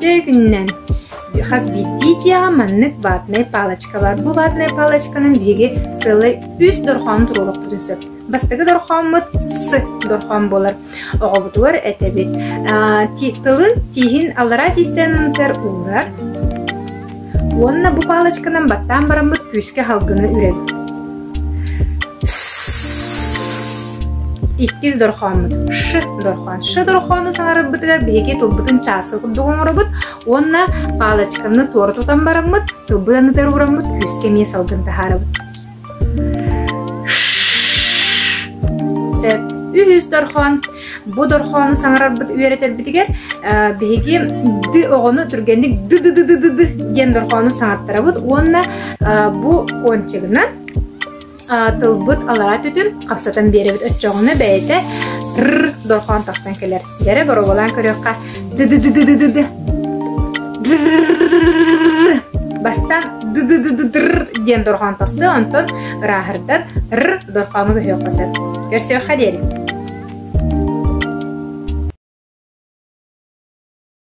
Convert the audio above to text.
Үтүө күнүнэн! Хас биирдии дьиэҕэ маннык ватнай палочка баар. Бу ватнай палочканан биһиги сыалай үс дорҕоону туруоруохпутун сөп. Бастакы дорҕооммут с дорҕоон буолар. Оҕобутугар этэбит. Тылын тииһин аллараа тиистэн ынтар уурар. Уонна бу палочканан баттаан бараммыт күүскэ салгыны үрэбит. Иккис дорҕооммут ш дорҕоон. Ш дорҕоону саҥарарбытыгар биһиги тылбытын чааскы курдук оҥоробут уонна палочканы туора тутан бараммыт, тылбыт анныгар уураммыт күүскэ эмиэ салгын таһаарабыт. Сөп. Үһүс дорҕоон. Бу дорҕоону саҥарарбыт үөрэтэрбитигэр биһиги д оҕону түргэнник д д д д д диэн дорҕоону саҥаттарабыт уонна бу кончигынан тылбыт алараа түтүн хапсатан биэрэбит оччоҕуна бэйэтэ р дорҕоон тахсан кэлэр. Дьэрэ боруобалаан көрүөххэ д д д д д д Бастаан д д д д др диэн дорҕоон тахсыа, онтон ырааһырдан р дорҕооҥҥо көһүөххэ сөп. Көрсүөххэ диэри.